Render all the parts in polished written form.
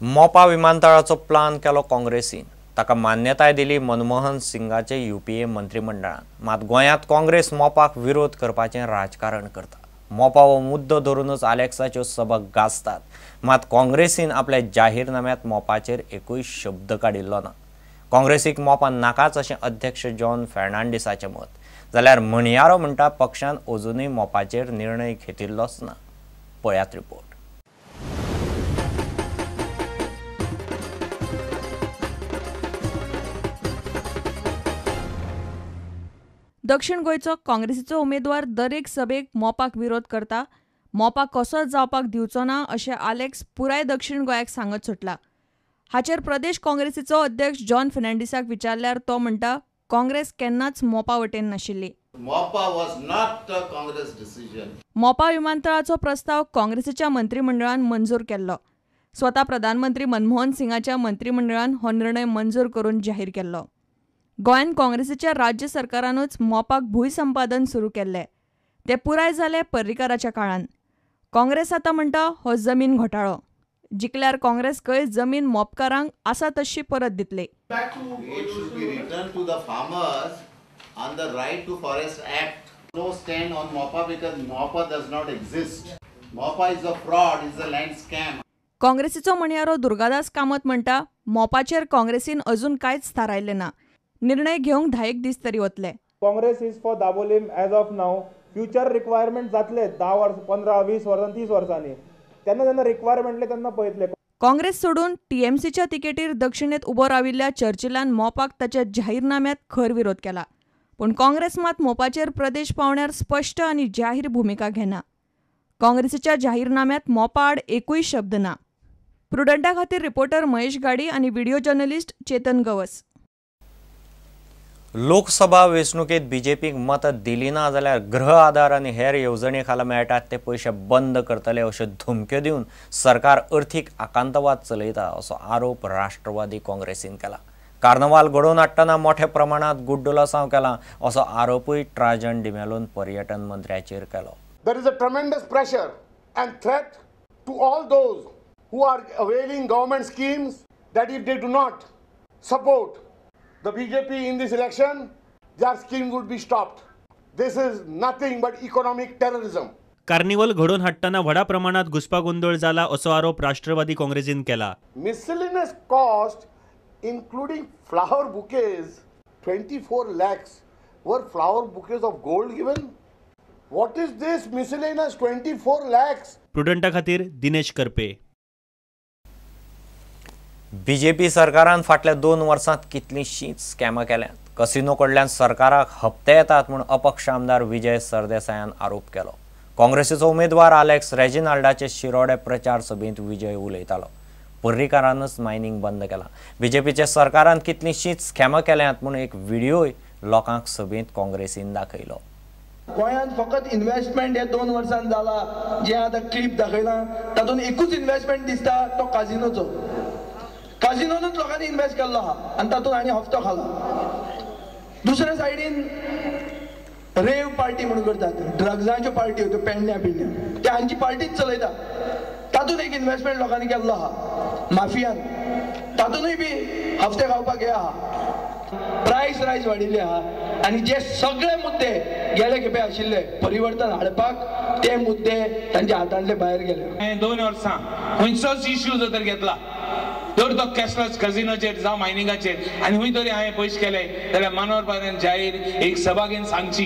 Mopa विमानतळाचो plan केलो काँग्रेसीन, ताका मान्यताय दिली मनमोहन सिंगाचे यूपीए मंत्रिमंडळान। मात गोंयांत काँग्रेस मोपाक विरोध करपाचें राजकारण करता। मोपा हो मुद्दो धरूनच आलेक्साच्यो सभा गाजतात, मात काँग्रेसीन आपल्या जाहीरनाम्यांत मोपाचेर एकूय शब्द काडिल्लो ना। काँग्रेसीक मोपा नाकाच अशें अध्यक्ष जॉन फेर्नांडीसाचें मत, जाल्यार म्हणयारो म्हणटा पक्षान अजुनूय मोपाचेर निर्णय घेतिल्लोच ना। पळयात रिपोर्ट। दक्षिण गोंयचो काँग्रेसीचो उमेदवार दरेक सभेक मोपाक विरोध करता, मोपा कसोच जावपाक दिवचो ना अशें आलेक्स पुराय दक्षिण गोंयाक सांगत सुटला। हाचेर प्रदेश काँग्रेसीचो अध्यक्ष जॉन फेर्नांडीसाक विचारल्यार तो म्हणटा काँग्रेस केन्नाच मोपा वटेन नाशिल्ली। Mopa was not a Congress decision. Mopa विमानतळाचो प्रस्ताव काँग्रेसीच्या मंत्रिमंडळान मंजूर केल्लो। स्वता प्रधानमंत्री मनमोहन सिंगाच्या मंत्रिमंडळान हो निर्णय मंजूर करून जाहीर केल्लो। गोंयांत काँग्रेसीच्या राज्य सरकारानूच मोपाक भूंय संपादन सुरू केल्लें, तें पुराय जालें पर्रीकाराच्या काळान। काँग्रेस आतां म्हणटा हो जमीन घोटाळो, जिखल्यार काँग्रेस खंय जमीन मोपकारांक आसा तशी परत दितले। It should be returned to the farmers on the Right to Forest Act. No stand on Mopa because Mopa does not exist. Mopa is a fraud, is a land scam. काँग्रेसीचो म्हणयारो Durgadas Kamat म्हणटा मोपाचेर काँग्रेसीन अजून कांयच थारायलें ना, निर्णय घेवंक 10 दीस तरी वतले। Congress is for Dabolim as of now. Future requirement जातले 10 वर्स, 15, 20 वर्सां, 30 वर्सांनी, तेन्ना जेन्ना रिक्वायरमेंट तेन्ना पळयतले। काँग्रेस सोडून टीएमसीच्या तिकेटीर दक्षिणेत उबो राविल्ल्या चर्चिलान मोपाक ताच्या जाहीरनाम्यांत खर विरोध केला, पूण काँग्रेस मात मोपाचेर प्रदेश पावण्यार स्पश्ट आनी जाहीर भुमिका घेना। काँग्रेसीच्या जाहीरनाम्यांत मोपा आड एकूय शब्द ना। प्रुडंटा खातीर रिपोर्टर महेश गाडी आनी व्हिडिओ जर्नलिस्ट चेतन गवस। लोकसभा वेंचणुकेत बीजेपीक मतां दिली ना जाल्यार गृह आधार आनी हेर येवजणे खाला मेळटात ते पयशे बंद करतले अश्यो धमक्यो दिवन सरकार अर्थीक आकांतवाद चलयता असो आरोप राष्ट्रवादी काँग्रेसीन केला। कार्नवाल घडोवन हाडटना मोठ्या प्रमाणात गुड्डुलसांव केला असो आरोपूय ट्राजन डिमेलोन पर्यटन मंत्र्याचेर केलो। There is a tremendous pressure and threat to all those who are availing government schemes that if they do not support the BJP in this election, their scheme would be stopped. This is nothing but economic terrorism. Carnival घडोवन हाडटना व्हडा प्रमाणात घुस्पागोंदळ जाला असो आरोप राष्ट्रवादी काँग्रेसीन केला। Miscellaneous cost including flower bouquets, 24 lakhs were flower bouquets of gold given. What is this miscellaneous 24 lakhs? प्रुडंटा खातीर दिनेश करपे। बीजेपी सरकारान फाटल्या 2 वर्सांत कितलींशींच स्कॅमां केल्यांत। कसिनो कडल्यान सरकाराक हप्ते येतात म्हूण अपक्ष आमदार विजय सरदेसायान आरोप केलो। काँग्रेसीचो उमेदवार आलेक्स रेजिनाल्डाचे शिरोडे प्रचार सभेंत विजय उलयतालो। पर्रीकारानच मायनिंग बंद केलां, बीजेपीच्या सरकारान कितलींशींच स्कॅमां केल्यांत म्हूण एक व्हिडियोय लोकांक सभेंत काँग्रेसीन दाखयलो। गोंयांत फकत इन्वेस्टमेंट हे 2 वर्सांत जाला, जे आतां क्लिप दाखयला तातूंत एकूच इन्वेस्टमेंट दिसता तो काजिनोचो। काजिनोनूच लोकांनी इन्वेस्ट केल्लो आहा आनी तातूंत आनी हप्तो खाला। दुसऱ्या सायडीन रेव पार्टी म्हणून करतात, ड्रग्सांच्यो पार्टी त्यो पेडण्या पिडण्या, ते हांची पार्टीच चलयता, तातूंत एक इन्वेस्टमेंट लोकांनी केल्लो आहा माफियान, तातूंतय बी हप्ते खावपाक हे आहा। प्रायस रायज वाडिल्ले आहा आनी जे सगळे मुद्दे गेले खेपे आशिल्ले परिवर्तन हाडपाक ते मुद्दे तांच्या हातांतले भायर गेले। 2 वर्सां खंयचोच इश्यू जर तर घेतला तर तो कॅशलेस कझिनोचेर जावं मायनिंगाचेर आनी खंय तरी हांवें पयशे केले जाल्यार मनोहर पर्रीकरान जाहीर एक सभा घेवन सांगची।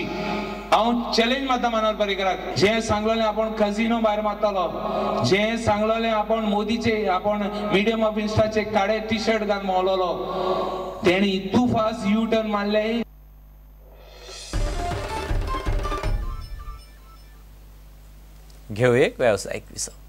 हांव चॅलेंज मारता मनोहर पर्रीकराक, जें सांगलेलें आपूण कझिनो भायर मारतालो, जें सांगलेलें आपूण मोदीचे आपूण मिडियम ऑफ इन्स्टाचे काडे टी शर्ट घालून भोंवलोलो, तेणी इतू फास्ट यू टर्न मारले। घेवया एक वेवसायीक विसव।